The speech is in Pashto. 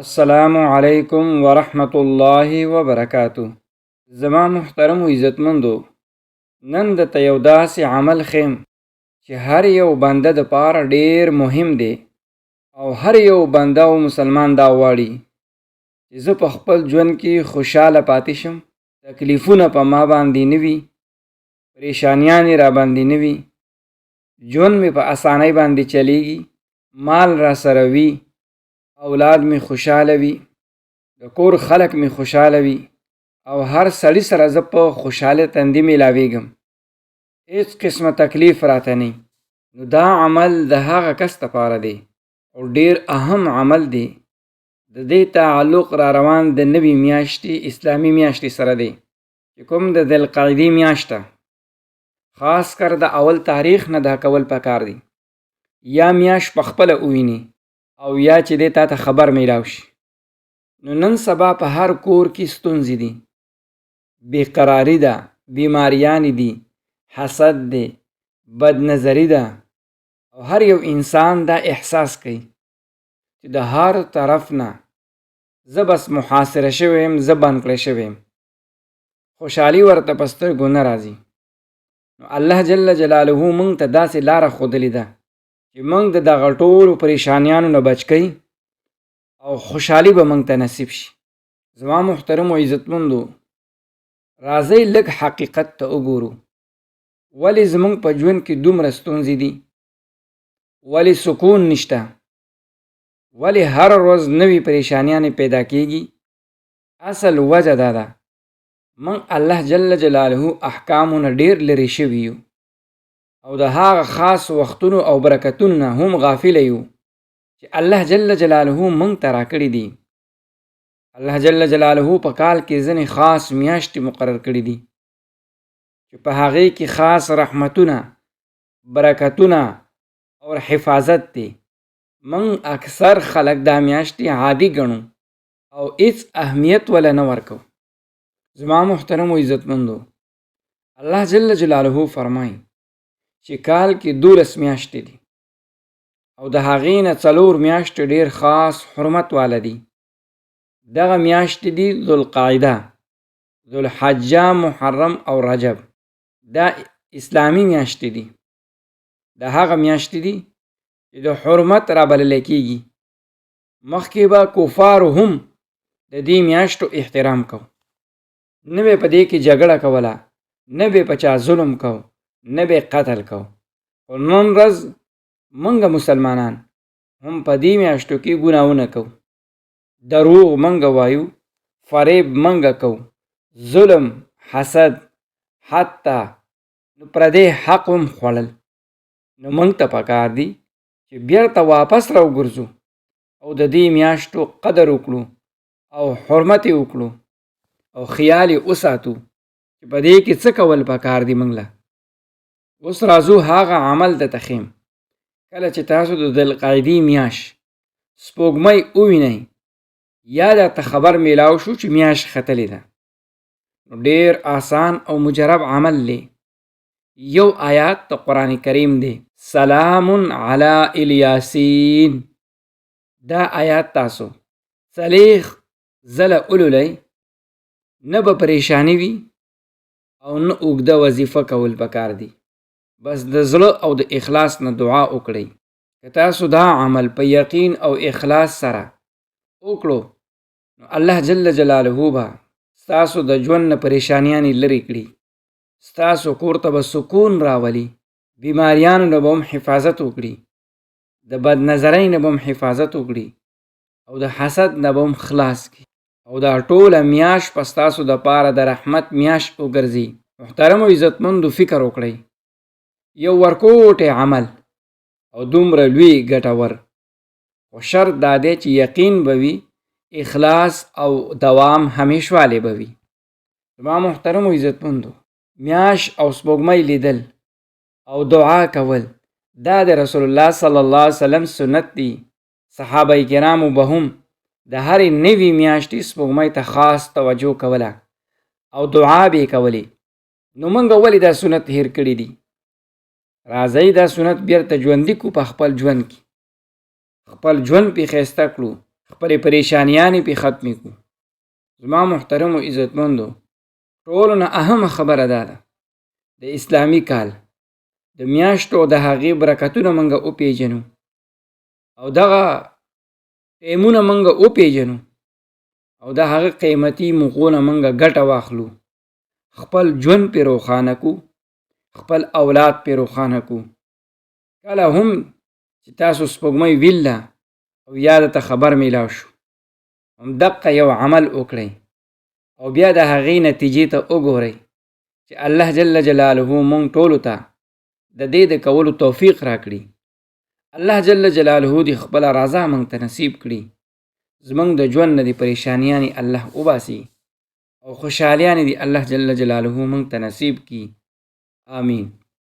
السلام علیکم ورحمت الله وبرکاتو. زما محترم او عزتمندو، نن د ته یو داسې عمل ښیم چې هر یو بنده د پاره ډیر مهم دی، او هر یو بنده او مسلمان دا غواړي چې زه په خپل ژوند کې خوشحاله پاتې شم، تکلیفونه په ما باندې نه وي، پریشانیانې را باندې نه وي، ژوند مې په اسانۍ باندې چلیږي، مال را سره وي، اولاد مې خوشحاله وي، د کور خلک مې خوشحاله وي، او هر سړي سره زه په خوشحاله تندي میلاویږم، هیڅ قسمه تکلیف راته نه. نو دا عمل د هغه کس لپاره دی او ډیر اهم عمل دی. د دې تعلق را روان د نوي میاشتې اسلامي میاشتې سره دی چې کوم د ذوالقعدې میاشت ده. خاص کر د اول تاریخ نه دا کول پکار دی، یا میاشت په خپله وویني او یا چې دی تا ته خبر میلاو شي. نو نن سبا په هر کور کې ستونزې دي، بېقراري ده، بیماریانې دي، حسد دی، بد نظري ده، او هر یو انسان دا احساس کوي چې د هر طرف نه زه بس محاصره شوی یم، زه بند کړی شوی یم، خوشحالي ورته په سترګو نه راځي. نو الله جل جلاله موږ ته داسې لاره ښودلې ده چې موږ د دغه ټولو پریشانیانو نه بچ کړي او خوشحالي به موږ ته نصیب شي. زما محترم او عزتمندو، راځئ لږ حقیقت ته وګورو، ولې زموږ په ژوند کې دومره ستونزې دي، ولې سکون نشته، ولې هر ورځ نوې پریشانیانې پیدا کیږي؟ اصل وجه دا ده موږ الله جل جلاله احکامو نه ډیر لرې شوي یو او د هغه خاص وختونو او برکتونو نه هم غافل یو چې الله جل جلاله موږ ته راکړي دي. الله جل جلاله په کال کې ځینې خاص میاشتې مقرر کړي دي چې په هغې کې خاص رحمتونه، برکتونه او حفاظت دی. موږ اکثر خلک دا میاشتې عادي ګڼو او هیڅ اهمیت وله نه ورکوو. زما محترم او عزتمندو، الله جل جلاله فرمایي چې کال کې 12 میاشتې دي او د هغې نه 4 میاشتې ډېر خاص حرمت واله دي. دغه میاشتې دي ذوالقعده، ذوالحجه، محرم او رجب. دا اسلامي میاشتې دي، دا هغه میاشتې دي چې د حرمت را بللی کیږي. مخکې به کفارو هم د دې میاشتو احترام کو، نه به په دې کې جګړه کوله، نه به په چا ظلم کو، نه به قتل کو. خو نن ورځ موږ مسلمانان هم په دې میاشتو کې ګناهونه کوو، دروغ موږ وایو، فریب موږ کوو، ظلم، حسد، حتی نو پردی حق هم خوړل. نو موږ ته پکار دي چې بیرته واپس راوګرځو او د دې میاشتو قدر وکړو او حرمت یې وکړو او خیال یې وساتو چې په دې کې څه کول پکار دي موږ له. اوس راځو هغه عمل ته تخیم. کله چې تاسو د ذوالقعدې میاشت سپوږمۍ ووینئ یا درته خبر میلاو شو چې میاشت ختلې ده، نو ډېر آسان او مجرب عمل دی. یو آیات د قرآن کریم دی، سلام علی الیاسین. دا آیات تاسو 40 ځله ولولئ، نه به پریشانی وي او نه اوږده وظیفه کول پکار دي. بس د زړه او د اخلاص نه دعا وکړئ. که تاسو دا عمل په یقین او اخلاص سره وکړو نو الله جل جلاله به ستاسو د ژوند نه پریشانیانې لرې کړي، ستاسو کور ته به سکون راولي، بیماریانو نه به هم حفاظت وکړي، د بد نظرۍ نه به هم حفاظت وکړي او د حسد نه به هم خلاص کړي، او دا ټوله میاشت په ستاسو دپاره د رحمت میاشت وګرځي. محترم او عزتمندو، فکر وکړئ، یو ورکوټی عمل او دومره لوی ګټور، خو شرط دا دی چې یقین به وي، اخلاص او دوام همیشوالی به وي. زما محترم او عزتمندو، میاش او سپوږمۍ لیدل او دعا کول دا د رسول الله صلی الله علیه وسلم سنت دی. صحابه کرامو به هم د هرې نوې میاشتې سپوږمۍ ته خاص توجه کوله او دعا به یې کولې. نو موږ ولې دا سنت هېر کړي دي؟ راځئ دا سنت بیرته ژوندي کړو په خپل ژوند کې، خپل ژوند پې ښایسته کړو، خپلې پریشانیانې پې ختمې کړو. زما محترمو عزتمندو، ټولو نه اهمه خبره دا ده د اسلامي کال د میاشتو د هغې برکتونه مونږ وپیژنو او دغه ټیمونه مونږ وپیژنو او د هغه قیمتي موقعو نه مونږ ګټه واخلو، خپل ژوند پې روښانه کو، خپل اولاد پې روښانه کو. کله هم چې تاسو سپوږمۍ ویله او یا درته خبر میلاو شو، هم دقه یو عمل وکړئ او بیا د هغې نتیجې ته وګورئ چې الله جل جلاله مونږ ټولو ته د دې د کولو توفیق راکړي. الله جل جلاله دې خپله رضا مونږ ته نصیب کړي، زمونږ د ژوند نه دې پریشانیانې الله وباسي او خوشحالیانې دې الله جل جلاله مونږ ته نصیب کړي. آمین.